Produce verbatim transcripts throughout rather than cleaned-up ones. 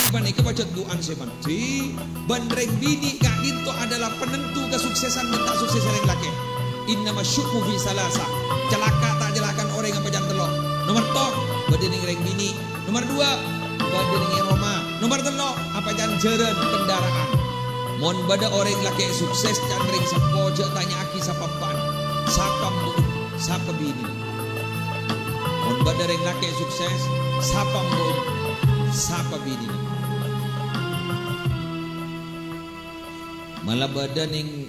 Panèka pajhât du'an sè mandhi, bân rèng binè' ka'dinto adalah penentu kasuksesan bân ta' suksessa rèng lakè'. Innama syu'mu fi salasa, calaka' ta' calaka'an orèng apajhât tello'. Nomer to, bâdâ nèng rèng binè'. Nomer dua, bâdâ nèng è roma. Nomer tello', apajhât jhârân kendaraan. Mon bâdâ orèng lakè' sukses can rèng seppo, jhâ' tanya'aghi sapa eppa'na, sapa embu'na, sapa binèna. Mon bâdâ rèng lakè' sukses, sapa embu'na, sapa binèna. Mala bâdâ nèng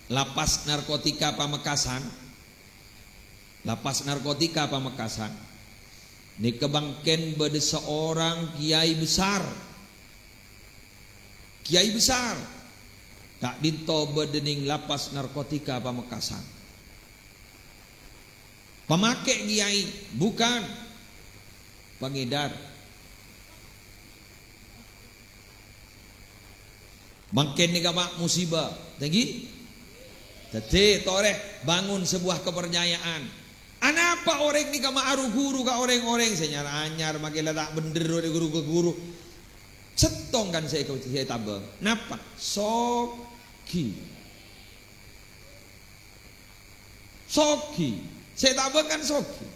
lapas narkotika Pamekasan, lapas narkotika Pamekasan, nèka mangkèn bâdâ seorang kiai besar. Kiai besar. Ka'dinto bâdâ nèng lapas narkotika Pamekasan. Pamakè kiai, bukan pengedar. Mangkèn nèka, Pak, musibah. Tèngghi. Dhâddhi, torè, bangun sebuah kepercayaan. Anapa orèng nèka ma' aru-ghuru ka orèng-orèng sè nyar-anyar, makè la ta' bhendher orèng ghuru ka ghuru? Sèttong kan sè èko-, sè ètabâng. Napa? Soghi. Soghi. Sè ètabâng kan soghi.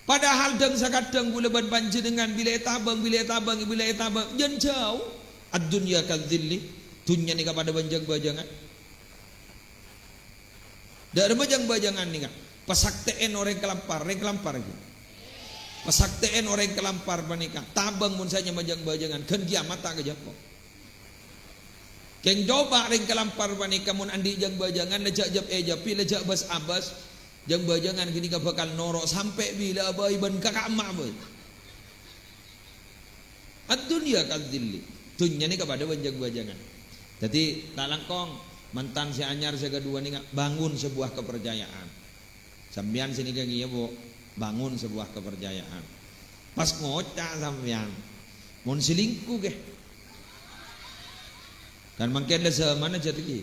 Padahal dhâng-sakadhâng kaulâ bân panjhennengngan bilâ ètabâng, bilâ ètabâng, bilâ ètabâng, jân jhâu. Ad-dunya kadzilli, dhunnya nèka padâ bân jâng-bâjângan. Dâ' remma jâng-bâjângan nèka, pasaktè'èn orèng kalampar, rèng kalampar ghi. Pasaktè'èn orèng kalampar panèka, tabâng mon sè nyama jâng-bâjângan, ghân kiamat ta' kajhâpo. Kèng coba rèng kalampar panèka mon andi' jâng-bâjângan, la jhâ' jhâp-èjhâpi, la jhâ' bâs-abâs, jâng-bâjângan ghânèka bhâkal noro' sampè' bilâ bhâi bân ka ka'emma bhâi. Ad-dunya kadzilli. Dhunnya nèka padâ bân jâng-bâjângan. Dhâddhi, ta' langkong, mantan sè anyar sè kaduwâ nèka bangun sebuah kepercayaan. Sampèyan sè nèka kèya, Bu, bangun sebuah kepercayaan. Pas ngoca' sampèyan, mon selingkuh, ghi. Kan mangkèn la zamana jhât ghi.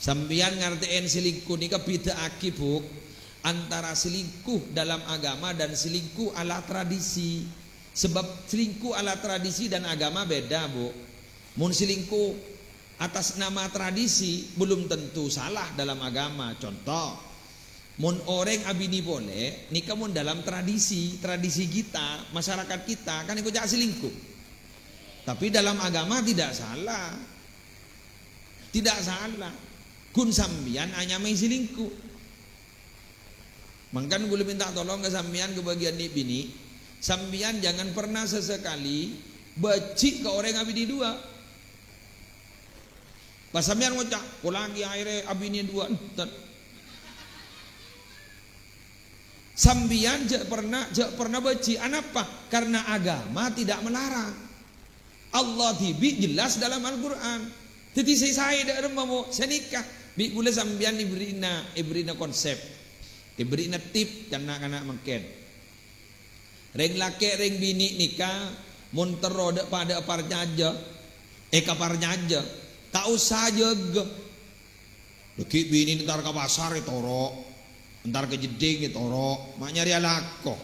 Sampèyan ngartè'èn selingkuh nèka bhidhâ'aghi, Bu, antara selingkuh dalam agama dan selingkuh ala tradisi. Sebab selingkuh ala tradisi dan agama beda, Bu. Mon selingkuh atas nama tradisi belum tentu salah dalam agama. Contoh, mon orèng abinè polè, nèka mon dalam tradisi, tradisi kita, masyarakat kita, kan èkoca' selingkuh. Tapi dalam agama tidak salah. Tidak salah. Ghun sampèyan anyamaè selingkuh. Mangkana kaulâ mènta tolong ka sampèyan, ka bâgiyân nè'-binè'. Sampèyan jangan pernah sesekali bâji' ka orèng abinè duwâ'. Pas sampèyan ngoca', "Polana ghi aèrè abinè duwâ'," enten. Sampèyan jhâ' pernah, jhâ' pernah bâji'. Anapa? Karena agama tidak melarang. Allah dhibi' jelas dalam Al-Qur'an. Dhâddhi sè saè dâ' remma, Bu, sanèka. Bi' kaulâ sampèyan èbherri'na, èbherri'na konsep. Èbherri'na tip ka na'-kana' mangkèn. Rèng lakè', rèng binè' nèka mon terro dâ'-padâ'â parcajâ, èkaparcajâ, ta' osa jâgâ. Dhâggi' binè entar ka pasar ètoro', entar ka jeddhing ètoro', ma' nyarè alako.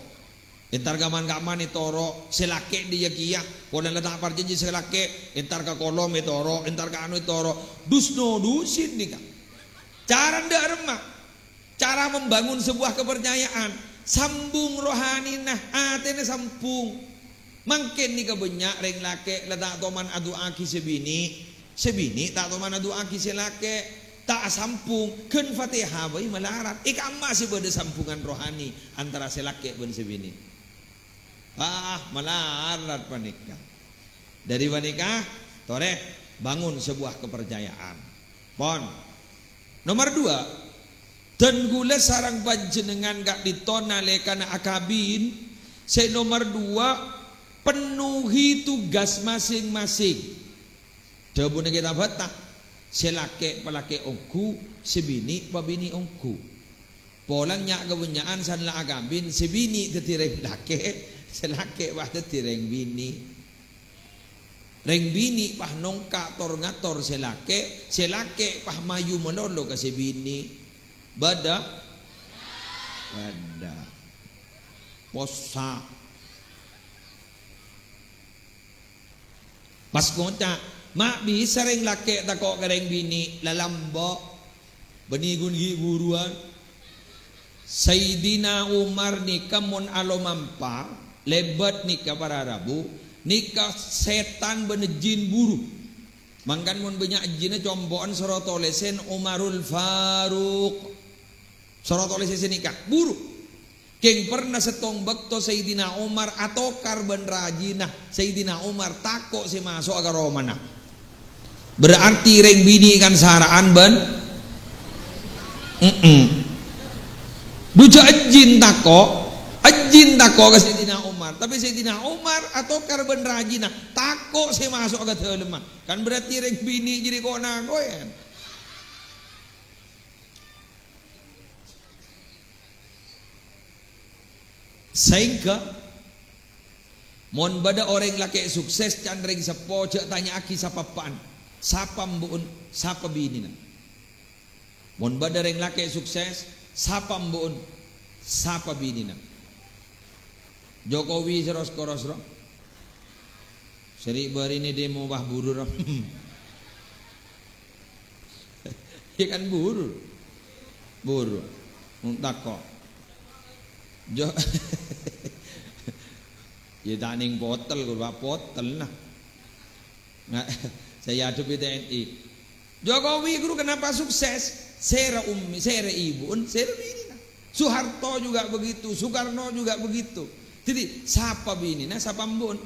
Entar ka man-ka'man ètoro', sè lakè' dâ' iyâ kèya, polana la ta' parcajâ sè lakè', entar ka kolom ètoro', entar ka anu ètoro', dus-nodusin nèka. Carana dâ' remma. Cara membangun sebuah kepercayaan, sambung rohanina, atèna sambung. Mangkèn nèka bânnya' rèng lakè' la ta' toman adu'aaghi sè binè', sè binè' ta' toman adu'aaghi sè lakè', ta' asambung, ghân Fatihah bhâi malarat. È ka'emma sè bâdâ sambungan rohani antara sè lakè' bân sè binè'? Ah, malarat panèka. Dâri panèka, torè, bangun sebuah kepercayaan. Pon. Nomer duwâ', dân kaulâ sareng panjhennengngan ka'dinto nalèkana akabin. Sè nomer duwâ', penuhi tugas masing-masing. Dhâbuna kètab bhâta, sè lakè' palakè' ongghu, sè binè' pabinè' ongghu. Polana nya' kabânnya'an san la akabin, sè binè' dhâddhi rèng lakè', sè lakè' pas dhâddhi rèng binè'. Rèng binè' pas nongka' tor-ngator sè lakè', sè lakè' pas mayu malolo ka sè binè'. Bâdâ? Bâdâ. Possa'. Pas ngoca', "Ma' bisa rèng lakè' tako' ka rèng binè', la lambâ', bânnè ghun ghi' buruwân." Sayyidina Umar nèka mon alomampa, lèbât nèka para rabu, nèka sètan bân jin buru. Mangkana mon bânnya' jinna compo'an soro tolèsèn Umarul Faruq. Soro tolèsè sè nèka, buru. Kèng pernah sèttong bâkto Sayyidina Umar atokar bân rajina. Sayyidina Umar tako' sè maso'a ka romana. Berarti rèng binè' kan sara'an bân, mm-mm. Dhu jhâ' jin tako', jin tako' ka Sayyidina Umar. Tapè Sayyidina Umar atokar bân rajina, tako' sè maso'a ka dâlemma. Kan berarti rèng binè' jârèya ko'-nako'è, kan? Saèngghâ, mon bâdâ orèng lakè' sukses can rèng seppo, jhâ' tanya'aghi sapappa'an, sapa embu'en, sapa binèna. Mon bâdâ rèng lakè' sukses, sapa embu'en, sapa binèna. Jokowi sè ros-koros, ro. Sè ri'-bâri'na demo, wah, buru, ro. Iyâ kan buru. Buru. Mon tako'. Jo-, iyâ ta' nèng potel, ghuru, Pak, potel, nah. Nah, saya hadapi T N I. Jokowi, ghuru, kenapa sukses? Sèra ummi, sèra ibu'en, sèra binèna. Soeharto juga begitu, Soekarno juga begitu. Jadi, sapa binèna, sapa embu'en?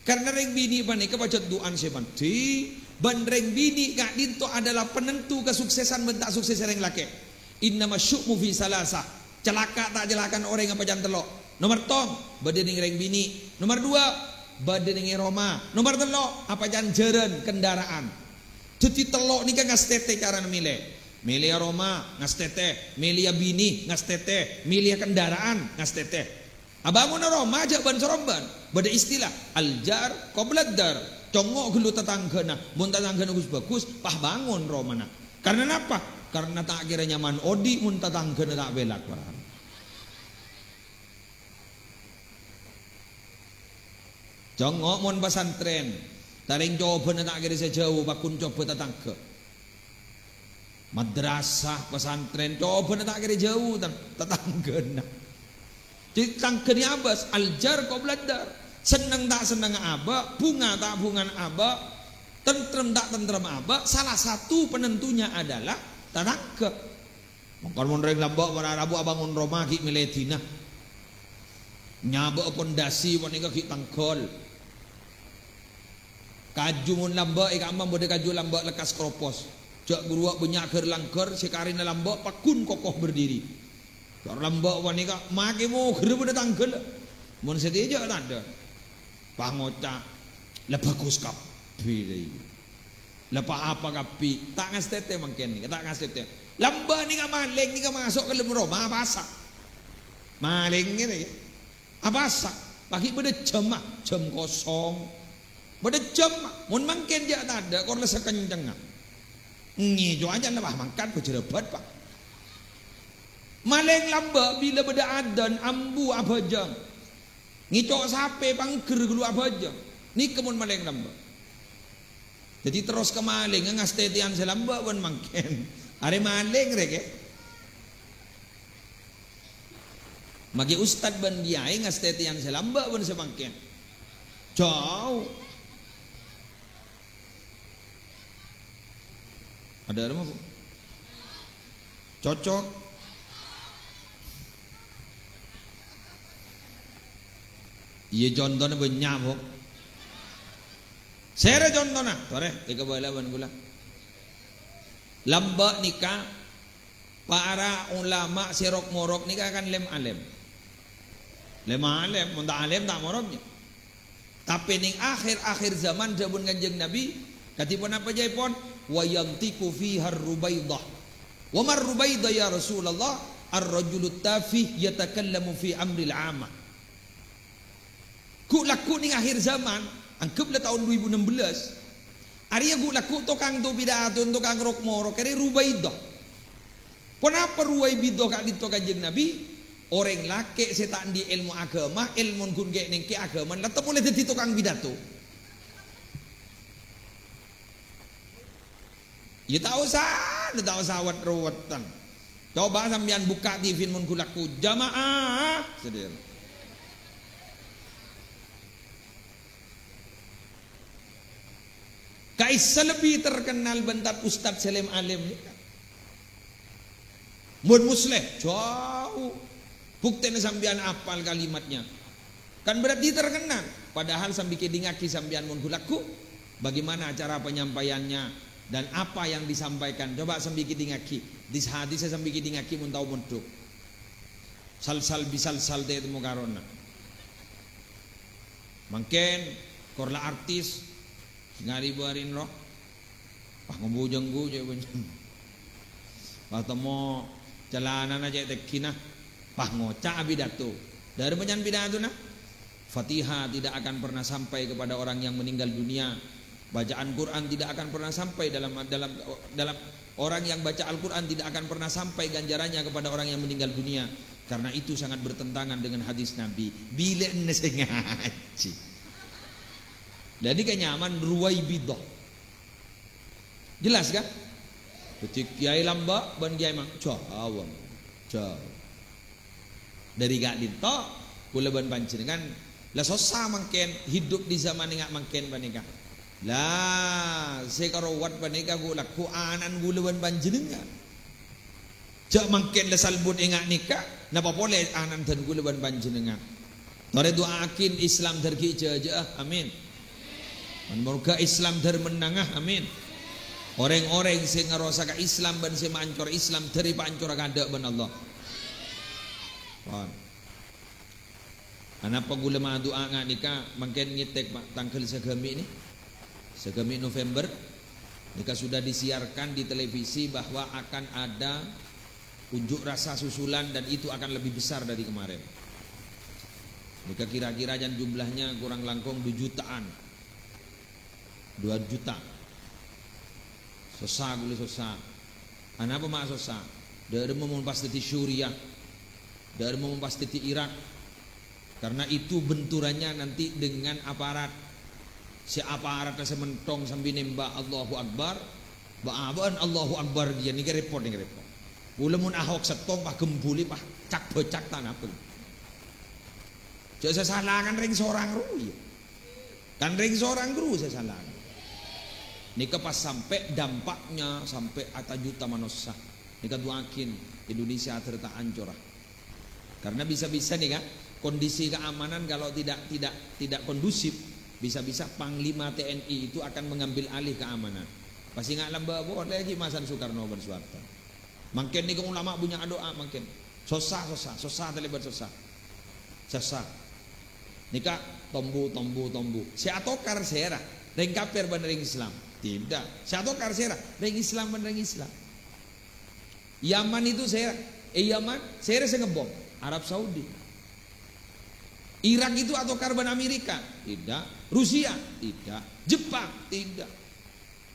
Karena rèng binè' panèka pajhât du'an sè mandhi, bân rèng binè' ka'dinto adalah penentu kasuksesan bân ta' suksessa rèng lakè'. Innama syu'mu fi salasah. Calaka' ta' calakana orèng apa can tello'. Nomer tong, bâdâ nèng rèng binè'. Nomer duwâ', bâdâ nèng è roma. Nomer tello', apa can jhârân, kendaraan. Dhâddhi tello' nèka ngastètè carana mèlè. Mèlèya roma, ngastètè. Mèlèya binè, ngastètè. Mèlèya kendaraan, ngastètè. Abângona roma jhâ' bân-sarombân. Bâdâ istilah, "Al-jar qoblad dar." Congngo' ghâllu tatangghâna. Mon tatangghâna ghus-bhâghus, pas bângon romana. Karna napa? Karna ta' kèra nyaman odi' mon tatangghâna ta' pèlak, para. Congngo' mon pasantrèn, tarèng cobâna ta' kèra sè jhâu, pagghun cobâ tatangghâ. Madrasah, pasantrèn, cobâna ta' kèra jhâu, tan-, tatangghâna. Jadi, tatangghâna abâs, al-jar qoblad dar. Senneng ta' sennengnga abâ', bhunga ta' bhungana abâ', tentrem ta' tentremma abâ', salah satu penentunya adalah tatangghâ. Mangkana mon rèng lambâ' para rabu abângon roma ghi' mèlè dina. Nyabâ'â pondasi panèka ghi' tangghâl. Kaju mon lambâ' è ka'emma bâdâ kaju lambâ' lekkas kropos. Jhâ' ghuruwâ' bânnya' ghâr-langghâr sè karèna lambâ' pagghun kokoh berdiri. Jhâ' lambâ' panèka makè moghârrâ bâdâ tangghâllâ. Mon satèya jhâ' tadâ'. Pas ngoca', "La bhâghus kabbhi, la iyâ." La pa-apa kabbhi, ta' ngastètè mangkèn nèka, ta' ngastètè. Lambâ' nèka malèng nèka maso' ka dâlem roma, apasa? Malèng ngènè, yâ. Apasa? Paghi' bâdâ jhâmma, jhâm kosong. Bâdâ jhâmma, mon mangkèn jhâ' tadâ', kor la sakencengnga. Ngèco' ajâ la, wah, mangkat bhâjârâbât, Pak. Malèng lambâ' bilâ bâdâ adân, ambu abhâjâng. Ngèco' sapè pangghâr ghâllu abhâjâng. Nèka mon malèng lambâ'. Dhâddhi terros ka malèngnga ngastètèyan sè lambâ' bân mangkèn. Arè malèng rè kè. Maghi ustad bân kiyaè ngastètèyan sè lambâ' bân sè mangkèn. Jhâu. Ada apa, Bu? Cocok? Iyâ, contona bânnya', Bu. Sèrè contona, torè, èkabâlâ bân kaulâ. Lambâ' nèka, para ulama sè rok-morok nèka kan lem-alem. Lem-alem, mon ta' alem, ta' morok, yâ. Tapè neng akhir-akhir zaman, dhâbuna Kanjeng Nabi, kadhi ponapa ca'èpon? "Wa yantiqu fiha ar-rubaidah." "Wa mar rubaidah ya Rasulullah?" "Ar-rajulut tafih yatakallamu fi amril amah." Ghu'-lagghu' neng akhir zaman, anggep la taon dua ribu enam belas, arèya ghu'-lagghu' tokang to pidato, tokang rok-morok, arèya rubaidah. Ponapa ruwai bidhâ ka'dinto Kanjeng Nabi? Orèng lakè' sè ta' andi' èlmo aghâma, èlmona ghun kè'-nèngkè' aghâmana, la ta' polè dhâddhi tokang pidato. Iyâ, ta' osa, ta' osa wet-ruwetan. Coba sampèyan bukka' T V mon ghu-lagghu, jamaah, sadhâjâ. Ka'issa lebbi terkenal bân tad-, ustad sè lem-alem nèka. Mon Musleh, jhâu. Buktèna sampèyan apal kalimatnya. Kan berarti terkenal. Padahal sambi kèdingngaghi sampèyan mon ghu-lagghu, bagaimana cara penyampaiannya dan apa yang disampaikan. Coba sambi kèdingngaghi. Dis-, hadis sambi kèdingngaghi mon tao mondhuk. Salsal bisalsal tè temo karona. Mangkèn, kor la artis, ngari-bârin roh. Pas ngombu jenggu, cè' bânnya. Pas temmo calanana cè' tègghina. Pas ngoca' apidato. Dâri panjhennengan pidatona. Fatihah tidak akan pernah sampai kepada orang yang meninggal dunia. Bacaan Quran tidak akan pernah sampai dalam, dalam, dalam orang yang baca Al-Quran tidak akan pernah sampai ganjarannya kepada orang yang meninggal dunia. Karena itu sangat bertentangan dengan hadis Nabi. Bilâ sè ngajhi. Jadi kan nyaman Ruwaibidah. Jelas kan? Dhâddhi Kyaè Lamba' bân Kyaè Mang-, jhâu, jhâu. Dâri ka'dinto, kaulâ bân panjhennengan la sossa mangkèn hidup di zaman ènga' mangkèn panèka. La, sè karowat panèka ghu-lagghu ana'na kaulâ bân panjhennengan. Jhâ' mangkèn la salbut ènga' nèka, napa polè ana'na dân kaulâ bân panjhennengan. Torè du'aaghin Islam dhâr ghi' jhâjâ'â. Amin. Mon-, moghâ Islam dhâr mennanga. Amin. Orèng-orèng sè ngarosaka Islam bân sè maancor Islam dhâri paancora kaadâ' bân Allah. Pon. Anapa kaulâ madu'a nga' nèka mangkèn ngètèk, Pak, tangghâl sagâmè' nè? Sagâmè' November. Nèka sudah disiarkan di televisi bahwa akan ada unjuk rasa susulan dan itu akan lebih besar dari kemarin. Nèka kira-kira jhân jumlahnya kurang langkong dua jutaan. Dua juta. Sossa, kaulâ sossa. Anapa ma' sossa? Dâ'remma mon pas dhâddhi Suriah. Dâ'remma mon pas dhâddhi Irak. Karena itu benturannya nanti dengan aparat. Sè aparat sè mentong sambi nèmba' Allahu Akbar, bâ'-abâ'ân Allahu Akbar, iyâ nèka rèpot, nèka rèpot. Kaulâ mon Ahok sèttong, pas ghembhuli, pas cak-bâcak ta' napa. Jhâ' sè sala kan rèng sorang rowa, iyâ. Kan rèng sorang rowa sè sala. Nèka pas sampè' dampaknya sampè' ata juta manossa. Nèka du'aaghin Indonesia dhâr ta' ancora. Karena bisa-bisa nih, Kak, kondisi keamanan kalau tidak, tidak, tidak kondusif, bisa-bisa Panglima T N I itu akan mengambil alih keamanan. Pas ènga' lamba' polè ghi' masan Soekarno bân Soeharto. Mangkèn nèka ulama bânnya' adu'a mangkèn. Sossa, sossa, sossa talèbât sossa. Sossa. Nèka tombu, tombu, tombu. Sè atokar sèra? Rèng kafir bân rèng Islam? Tidak. Sè atokar sèra? Rèng Islam bân rèng Islam. Yaman itu sèra, eh, Yaman, sèra sè ngebom? Arab Saudi. Irak itu atokar bân Amerika? Tidak. Rusia? Tidak. Jepang? Tidak.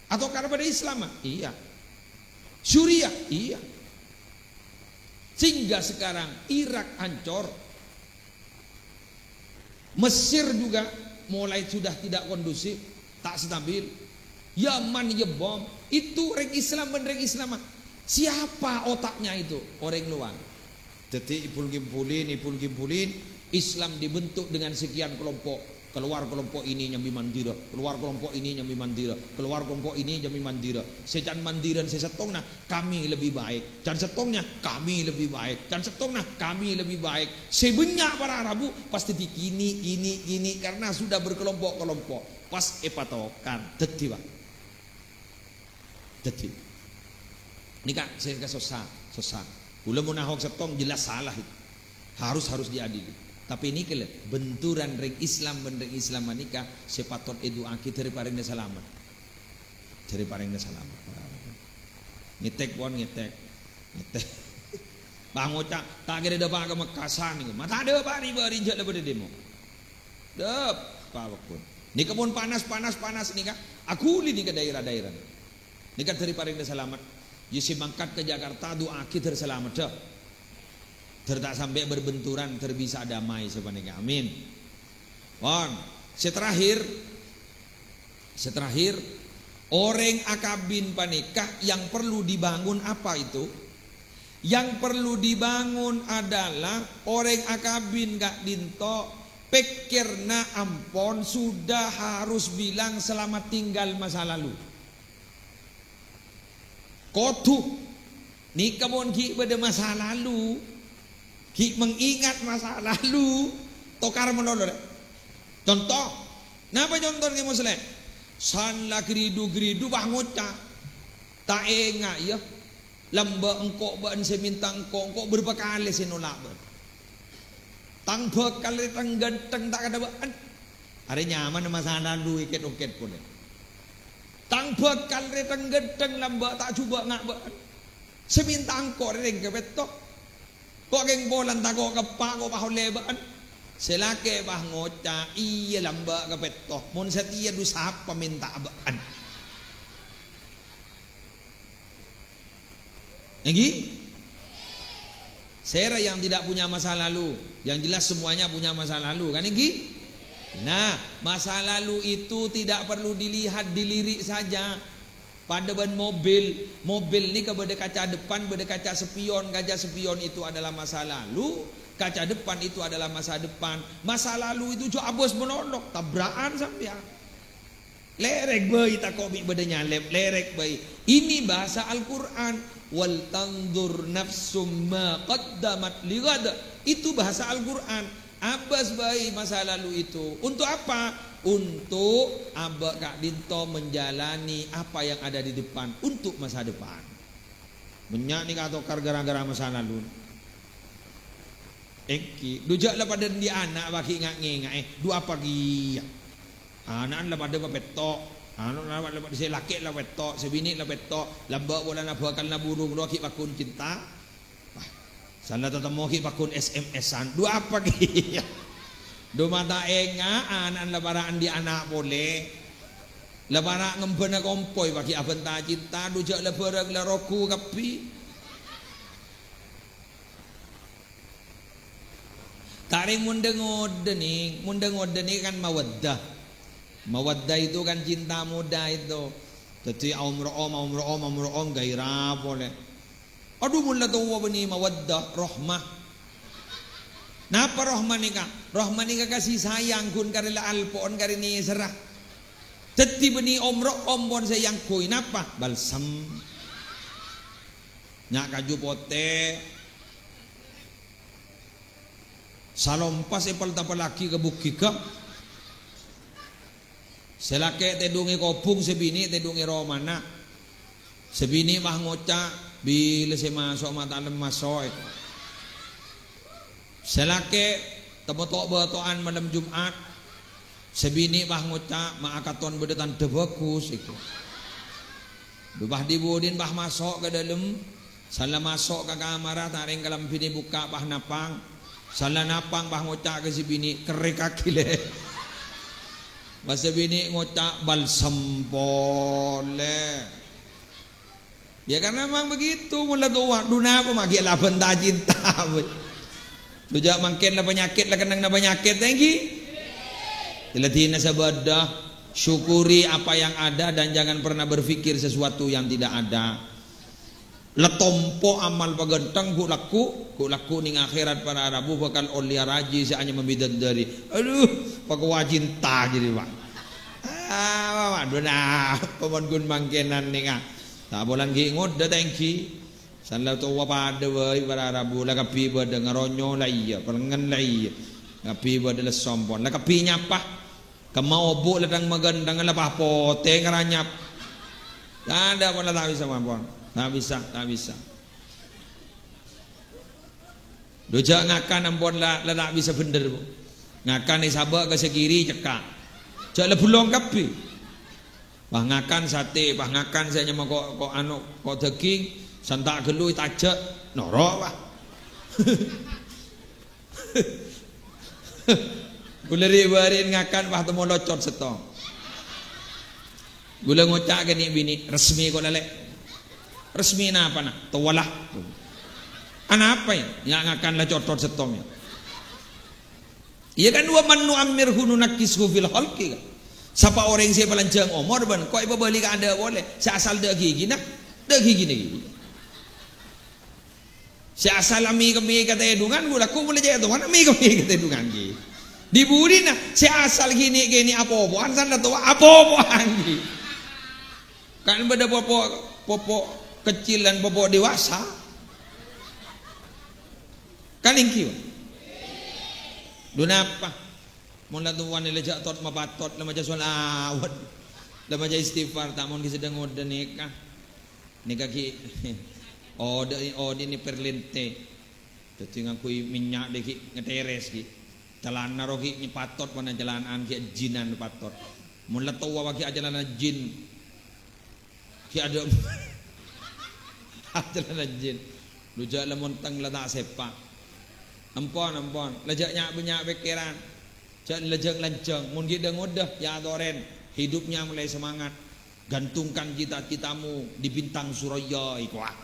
Atokar bân Islam? Iya. Suriah? Iya. Sehingga sekarang Irak hancur. Mesir juga mulai sudah tidak kondusif, tak stabil. Yaman ngebom, itu rèng Islam bân rèng Islam. Siapa otaknya itu? Orang luar. Dhâddhi, èpul-ghimpulin, èpul-ghimpulin, Islam dibentuk dengan sekian kelompok. Keluar kelompok ini nyambi mandhârâ, keluar kelompok ini nyambi mandhârâ, keluar kelompok ini nyambi mandhârâ. Sè can mandhârâna sè sèttongnga, kami lebih baik. Can sèttongnga, kami lebih baik. Can sèttongnga, kami lebih baik. Sè bânnya' para rabu, pas dhâddhi gini, gini, gini, karena sudah berkelompok-kelompok. Pas èpatokar. Dhâddhi, Pak. Dhâddhi. Nèka sè kasossa, sossa. Kaulâ mon Ahok sèttong jelas salah itu. Harus, harus diadili. Tapè nèka lè, benturan rèng Islam bân rèng Islam nèka sè patot èdu'aaghi dhâri parèngna salamet. Dhâri parèngna salamet. Ngètèk pon, ngètèk. Ngètèk. Pangoca', ta' kèra dâpa' ka Mekkah san nèko. Ma' ta' dâpa' ri-, bâri' jhâ' la bâdâ demo. Dâp, pa wekkon. Nèka pon panas, panas, panas nèka. Aghuli nèka daerah-daerah. Nèka dhâri parèngna salamet. Iyâ sè mangkat ka Jakarta, du'aaghi dhâr salamet, dâ. Dhâr ta' sampè' berbenturan, dhâr bisa damai sapanèka. Amin. Pon. Sè terakhir, sè terakhir, Orèng akabin panèka yang perlu dibangun apa itu? Yang perlu dibangun adalah orèng akabin ka'dinto pèkkèrra ampon sudah harus bilang selamat tinggal masa lalu. Kodhu. Nèka mon ghi' bâdâ masa lalu, ghi' mengingat masa lalu, tokar malolo, rè. Conto, napa conto, Kè Musleh? San la geridu-geridu, bâh ngoca', "Ta' enga', yâ, lambâ' engko' bâ'en sè mènta engko', engko' bârâmpa kalè sè nolak bâ'en." Tang bhâkal rè teng-ghântheng ta' kadhâ bâ'en. Arè nyamana masa lalu èkèt-ongkèt polè. Tang bhâkal rè teng-ghântheng lambâ' ta' jhubâ' nga' bâ'en. Sè mènta engko' rè rèng kapètto. Ko' kèng polana tako' keppa' ko' pas ollè bâ'en. Sè lakè pas ngoca', "Iyâ lambâ' kapètto. Mon satèya dhu sapa mènta bâ'en?" Èngghi? Sèra yang tidak punya masa lalu? Yang jelas semuanya punya masa lalu, kan èngghi? Nah, masa lalu itu tidak perlu dilihat, dilirik saja. Padâ bân mobil. Mobil nèka bâdâ kaca depan, bâdâ kaca spion. Kaca spion itu adalah masa lalu, kaca depan itu adalah masa depan. Masa lalu itu jhâ' abâs malolo, tabra'an sampèyan. Lèrèk bhâi, tako' bi' bâdâ nyalèp, lèrèk bhâi. Ini bahasa Al-Qur'an. "Wal tanzur nafsum ma qaddamat lighad." Itu bahasa Al-Qur'an. Abâs bhâi masa lalu itu. Untuk apa? Untuk abâ' ka'dinto menjalani apa yang ada di depan. Untuk masa depan. Bânnya' nèka atokar gara-gara masa lalu. Èngghi, dhu jhâ' la padâ andi' ana' bâgi nga'-ngènga'è, dhu apa kèya? Ana'na la padâ papètto', anu la padâ, sè lakè' la pètto', sè binè' la pètto', lambâ' polana bhâkalla burung rowa ghi' pagghun cinta. Wah, sala tatemmo ghi' pagghun S M S-an, dhu apa kèya? Dhu ma' ta' enga', ana'na la para' andi' ana' polè. La para' ngembhâna kompoy, bâgi abânta cinta, dhu jhâ' la bhârâng la rogu kabbhi. Ta' rèng mon dâ-ngodâ nè, mon dâ-ngodâ nè kan mawaddah. Mawaddah itu kan cinta muda itu. Dhâddhi aomro'om, aomro'om, aomro'om, gairah polè. Adhu, mon la towa bânnè mawaddah, rahmah. Napa rahmah nèka? Rahmah nèka kasih sayang, ghun karè la alpo'on karè nèserra. Dhâddhi bânnè omro'om pon sè èangghuy. Napa? Balsem. Nya' kaju potè. Salompas èpal-tapallaghi ka buggighâ. Sè lakè' tèdhungè kobhung, sè binè' tèdhungè romana. Sè binè' pas ngoca', "Bilâ sè maso' ma' ta' lem maso'," èko. Sè lakè' temmo to'-bâto'an malem Jum'at. Sè binè' pas ngoca', "Ma' akaton bâdâ tandhâ bhâghus," èko. Dhu pas dhi-budhina pas maso' ka dâlem, sala maso' ka kamarra, ta' rèng kalambhina èbukka' pas napang. Sala napang pas ngoca' ka sè binè', "Kerrèkaghi, Lè'." Pas sè binè' ngoca', "Balsem polè." Ya, karena memang begitu, mon la towa, dhu napa ma' ghi' la abânta cinta, boy. Dhu jhâ' mangkèn la panyakèt, la kennengnga panyakèt, èngghi. Dhâddhina sabâdâ, syukuri apa yang ada dan jangan pernah berpikir sesuatu yang tidak ada. La tompo amal paghântheng ghu' lagghu', ghu' lagghu' neng akhèrat para rabu bhâkal ollèya rajhi sè anyama bidadari. Adhu, pakowa cinta jârèya, Pak. Ah, waduh, nah, pamon ghun mangkènan nèka. Ta' polana ghi' ngodâ ta' èngghi. San la towa padâ bhâi para rabu, la kabbhi bâdâ ngaronyo la iyâ, palengngen la iyâ. Kabbhi bâdâ lèssong pon. La kabbhi nyapa. Kemma obu' la dhâng-maghândhâng la pas potè ngaranyap. Tadâ' pon la ta' bisa mapon. Ta' bisa, ta' bisa. Dhu jhâ' ngakan ampon la, la ta' bisa bhender, Bu. Ngakan èsabâ' ka sè kiri cekka'. Jhâ' la bellong kabbhi. Pas ngakan satè, pas ngakan sè nyama ko', ko' anu, ko' dhâghing, santa' ghâllu ètajhâ', noro', Pak. Ghulâ rè'-bâri'na ngakan, pas temmo locot sèttong. Ghulâ ngoca' ka nè'-binè', "Resmi ko' la, Lè'." "Resmi napa, Na'?" "Towa la." "Anapa, yâ?" "Yâ ngakan la cotthot sèttong, yâ." "Iyâ kan, wa man nu'ammirhu nunakkishu fil khalqi, kan." Sapa orèng sè palanjhâng omor bân ko' èpabâli ka adâ' polè, sè asal dâ' ghighina, dâ' ghighina ghi. Sè asal amè-kemmè ka tèdungan, ghulâ ko' polè cè' tongan amè-kemmè ka tèdungan ghi. Dhi budina, sè asal ghi nè'-kènè' apopowan, san la towa apopowan ghi. Kan bâdâ popo, popo kecil dan popo dewasa. Kan èngghi, Pak? Dhu napa? Mon la towa nè la jhâ' tot mapatot, la maca sholawat, la maca istighfar, ta' mon ghi' sè dâ-ngodâ nèka. Nèka ghi' odâ-, odâ'na perlente. Dhâddhi ngangghuy mènnya' dâggi' ngatèrès ghi'. Calana ro ghi' nyapatot bân calana'an ghi' ajhinan patot. Mon la towa ghi' acalana jin. Ghi' adâ', acalana jin. Lu jhâ' la montèng la ta' sèpa'. Ampon, ampon. La jhâ' nya'-bânnya' pèkkèran. Jhâ' la jhâng-lanjhâng. Mon ghi' dâ-ngodâ, ya atorèn. Hidupnya mulai semangat. Gantungkan cita-citamu di bintang Suraya, iko, ah.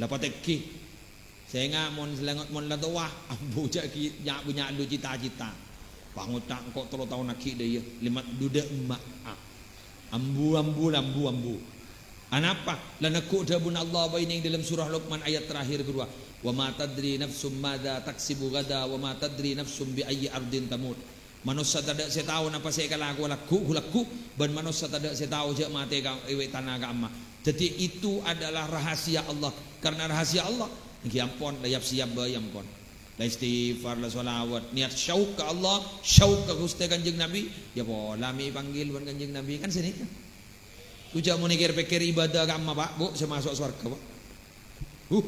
La patèghi. Sènga' mon selèngot mon la towa, ambu jhâ' ghi' nya'-bânnya' lu cita-cita. Pangoca' engko' tello taon aghi' dâ' iyâ, lèma' dudâ' emma'. Ah. Ambu, ambu, ambu, ambu. Anapa? La neggu' dhâbuna Allah bâi neng dâlem surah Luqman ayat terakhir ghâruwa, "Wa ma tadri nafsum madza taksibu ghada, wa ma tadri nafsum bi ayyi ardin tamut." Manossa tadâ' sè tao napa sè èkalakowa lagghu' ghu-lagghu', bân manossa tadâ' sè tao jhâ' matè ka, è wètana ka'amma. Dhâddhi, itu adalah rahasia Allah. Karena rahasia Allah, èngghi ampon, la yap-siyap bhâi ampon. La istighfar, la sholawat, niat syauk ka Allah, syauk ka Ghustè Kanjeng Nabi, ya pola mè' èpanggil bân Kanjeng Nabi, kan sanèka. Jhâ' mon èkèr-pèkkèr ibadah ka'amma, Pak, Bu, sè maso' sowarghâ, Pak. Huh,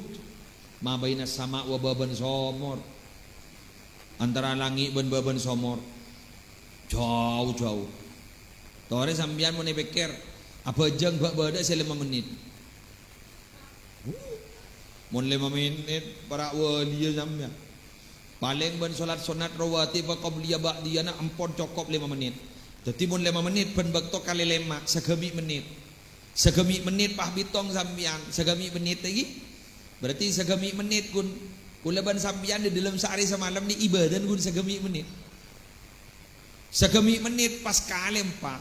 ma baina sama wa baban somor. Antara langngè' bân bâbân somor. Jhâu-jhâu. Torè sampèyan mon èpèkkèr, abhâjâng bâ'-bâdâ sè lèma mennit. Huh, mon lèma mennit, para' wâliyâ sampèyan. Palèng bân sholat sunnat rawatib, qabliyah, ba'diyana ampon cokop lèma mennit. Dhâddhi mon lèma mennit, bân bâkto kalè lèma', sagâmè' mennit. Sagâmè' mennit pas bhitong sampèyan, sagâmè' mennit lagi. Berarti sagâmè' mennit ghun, kaulâ bân sampèyan è dâlem saarè samalem nè ibâdâna ghun sagâmè' mennit. Sagâmè' mennit pas kalè empa',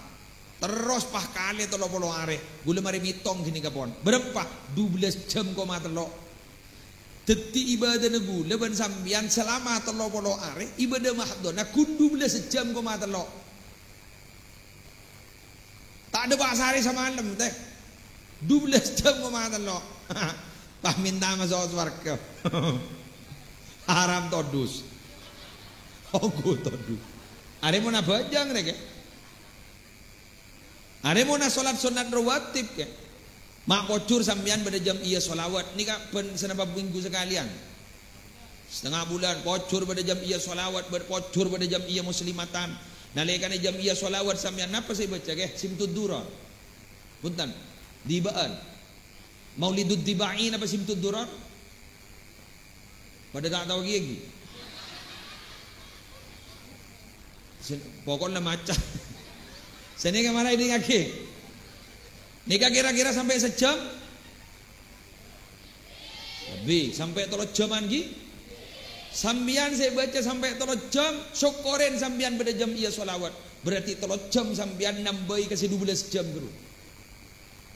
terros pas kalè tello polo arè. Kaulâ marè mètong ghânèka pon. Bârâmpa? Dubellâs jam koma tello'. Dhâddhi ibâdâna kaulâ bân sampèyan salama tello polo arè, ibâdâ mahdhona ghun dubellâs jam koma tello'. Ta' dâpa' saarè samalem, tè. Dubellâs jam koma tello'. Pas mènta maso' sowarghâ. Haram todus. Ongghu todus. Arè mon abhâjâng rè, kè. Arè mon sholat sunnat rawatib, kè. Ma' pojhur sampèyan bâdâ jam'iyah sholawat. Nèka bân sanapa minggu sakalèyan. Satengnga bulân, pojhur bâdâ jam'iyah sholawat, bâ-, pojhur bâdâ jam'iyah muslimatan. Nalèkana jam'iyah sholawat sampèyan napa sè èbâca, kè? Simtud Durar. Bhunten. Dibâ'ân. Maulidud Dibai napa Simtud Durar? Padâ ta' tao kèya ghi. Sen-, pokokna maca. Sanèka mara èdingngaghi. Nèka kira-kira sampè' sajâm? Lebbi, sampè' tello' jhâman ghi. Sampèyan sè bâca sampè' tello' jhâm, sokkorè sampèyan bâdâ jam'iyah sholawat. Berarti tello' jhâm sampèyan nambâi ka sè dubellâs jhâm ghâru.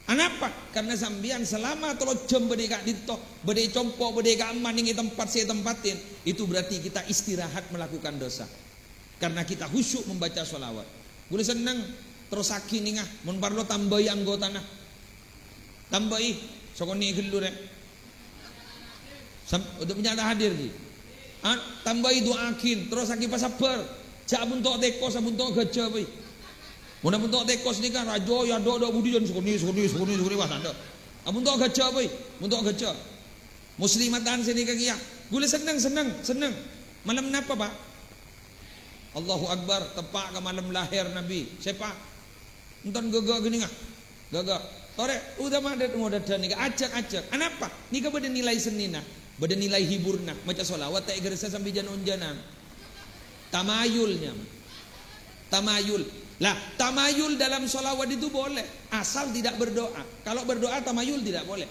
Anapa? Karena sampèyan salama tello' jhâm bâdâ è ka'dinto, bâdâ è compo', bâdâ è ka'emma nèng è tempat sè ètempatin, itu berarti kita istirahat melakukan dosa. Karena kita khusyuk membaca sholawat. Kaulâ senneng, terrossaghi nènga, mon parlo tambâi anggotana. Tambâi, sakonè' ghâllu rè. Sam-, untuk punya tak hadir, Ji. Ah, tambâi du'aaghin, terrossaghi pasabbhâr. Jhâ' abunto' tèkos, abunto' ghâjâ bhâi. Mon abunto' tèkos nèka, rajâ, ya, do, do, budiyân, sakonè', sakonè', sakonè', sakonè', wah, tandhâ. Abunto' ghâjâ bhâi, abunto' ghâjâ. Muslimatan sè nèka kèya. Kaulâ senneng, senneng, senneng. Malem napa, Pak? Allahu Akbar, teppa' ka malem lahèr Nabi. Sèpa'? Enten ghâghâ ghânèka. Ghâghâ. Torè, utama dâ-, ngodâdhân nèka, ajhâk-ajhâk. Anapa? Nèka bâdâ nilai sennèna, bâdâ nilai hiburna. Maca sholawat ta' èghârsa sambi jân-onjhânan. Tamayul, nyama. Tamayul. Lah, tamayul dalam sholawat itu boleh, asal tidak berdoa. Kalau berdoa, tamayul tidak boleh.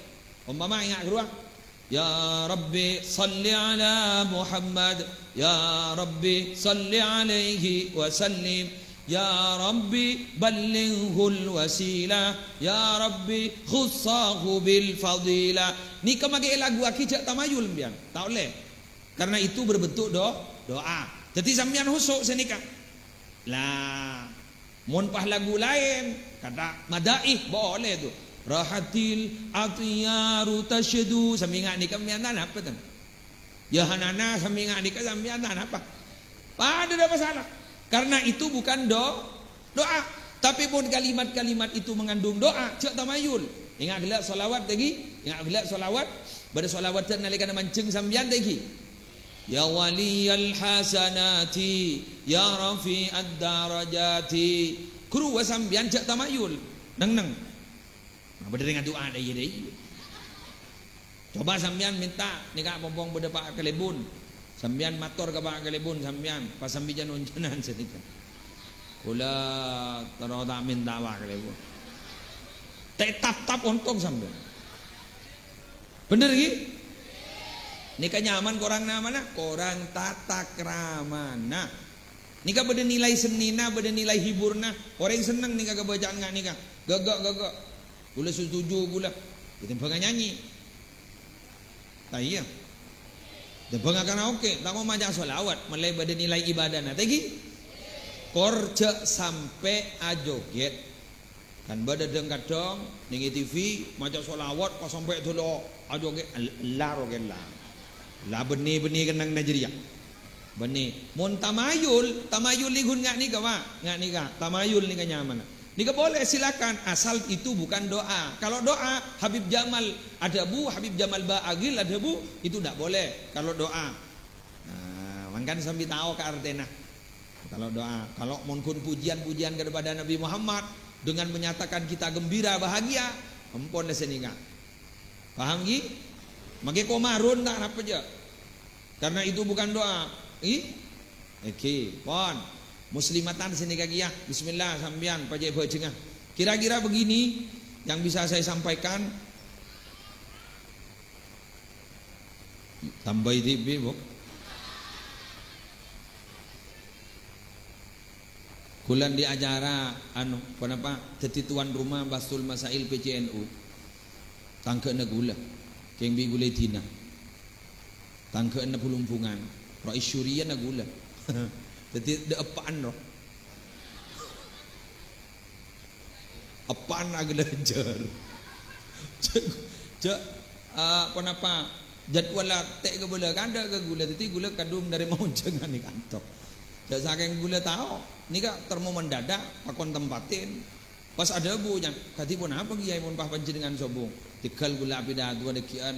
Umpama enga' ghâruwa, "Ya Rabbi, shalli ala Muhammad. Ya Rabbi, shalli alaihi wa sallim. Ya Rabbi, ballighul wasilah. Ya Rabbi, khussahu bil fadilah. Nèka maghi èlaguwaghi jhâ' tamayul, sampèyan. Ta' ollè. Karena itu berbentuk do-, doa. Dhâddhi sampèyan khusu' sanèka. Lah, mon pas lagu laèn, kata madaih, boleh tu. Rahatil atyaru tasydu. Sampèyan nèka sampèyan napa ten? Ya hanana sampèyan nèka sampèyan napa? Padâ ta' masalah. Karena itu bukan do-, doa. Tapi pon kalimat-kalimat itu mengandung doa, jhâ' tamayul. Enga' ghellâ' shalawat lagi, enga' ghellâ' shalawat. Bâdâ shalawat nalèkana manjheng sampèyan lagi. Ya waliyal hasanati, ya rafi'ad darajati. Ghuru sampèyan jhâ' tamayul. Neng-neng. Nah, bâdâ rèng adu'a dâ' iyâ, dâ' iyâ. Coba sampèyan mènta, nèka pompong bâdâ Pa' Kalèbun. Sampèyan mator ka Pa' Kalèbun, sampèyan, pas sampèyan onjhânan sanèka. Kaulâ terro ta' mènta Pa' Kalèbun. Ta' tap-tap ontong sampèyan. Bhender, ghi? Nèka nyaman korang namana? Korang tata kramana. Nèka bâdâ nilai sennina, bâdâ nilai hiburna. Orèng senneng nèka kabâcaan nga' nèka. Ghâgghâ', ghâgghâ'. Kaulâ setuju, kaulâ. Ètèmbhâng nyanyi. Ta' iyâ. Tèmbhâng karaoke, ta' kok maca shalawat, mèlè bâdâ nilai ibadana. Ta' ghi? Kor jhâ' sampè' ajoget. Kan bâdâ dhâng-kadhâng nèng T V maca shalawat pas sampè' dolo ajoget, el-, ella rowa kella. La bânnè-bânnè kennengnganna jârèya. Bânnè. Mon tamayul, tamayul nèko nga' nèka, Pak. Nga' nèka, tamayul nèka nyamana. Nèka boleh, silakan, asal itu bukan doa. Kalau doa, Habib Jamal adhâbu, Habib Jamal Ba'agil adhâbu, itu ndak boleh kalau doa. Nah, mangkana sambi tao ka artèna. Kalau doa, kalau mon ghun pujian-pujian kepada Nabi Muhammad dengan menyatakan kita gembira, bahagia, ampon la sanèka. Paham, ghi? Maghi komarun ta' napa, jhâ'? Karena itu bukan doa. Ghi? Èngghi, pon. Muslimatan sanèka kèya. Bismillah, sampèyan, pajhât bhâjhengnga. Kira-kira begini yang bisa saya sampaikan. Tambâi dhibi', Bu. Kaulâ andi' acara, anu, ponapa, dhâddhi tuan rumah Bahsul Masail P C N U. Tangghâna kaulâ. Kèng bi' kaulâ èdina. Tangghâna Bulumbungan. Ro' isyuriyana kaulâ. Dhâddhi dâ' eppa'an, ro. Eppa'an aghâlâjâr. Jhâ', jhâ', eh, ponapa jadwal la tè' kabâlâ kandhâ ka kaulâ, dhâddhi kaulâ kadhung narèma onjhângan è kantor. Jhâ' sakèng kaulâ tao, nèka termo mendadak, pakon tempatin. Pas adhâbu, can, "Kadhi ponapa, Kèyaè, mon pas panjhennengngan sobung?" Tèghâl kaulâ apidatowa dhâggi'ân.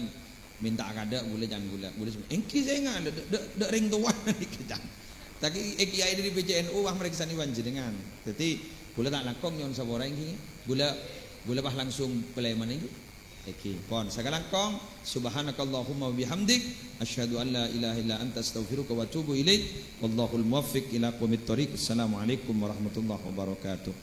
Mènta kaadâ' kaulâ, can kaulâ. Kaulâ sè, "Èngghi sènga', dâ', dâ', dâ' rèng towa nèka, can. Tapi, eh, kèyaè dâri P C N U wah marèksanè panjhennengngan." Dhâddhi, kaulâ ta' langkong nyo'on sapora, èngghi. Kaulâ, kaulâ pas langsung palèman, èngghi. Èngghi. Pon, sakalangkong, subhanakallahumma wa bihamdik, asyhadu an la ilaha illa anta astaghfiruka wa atubu ilaik. Wallahul muwaffiq ila aqwamit thoriq. Assalamualaikum warahmatullahi wabarakatuh.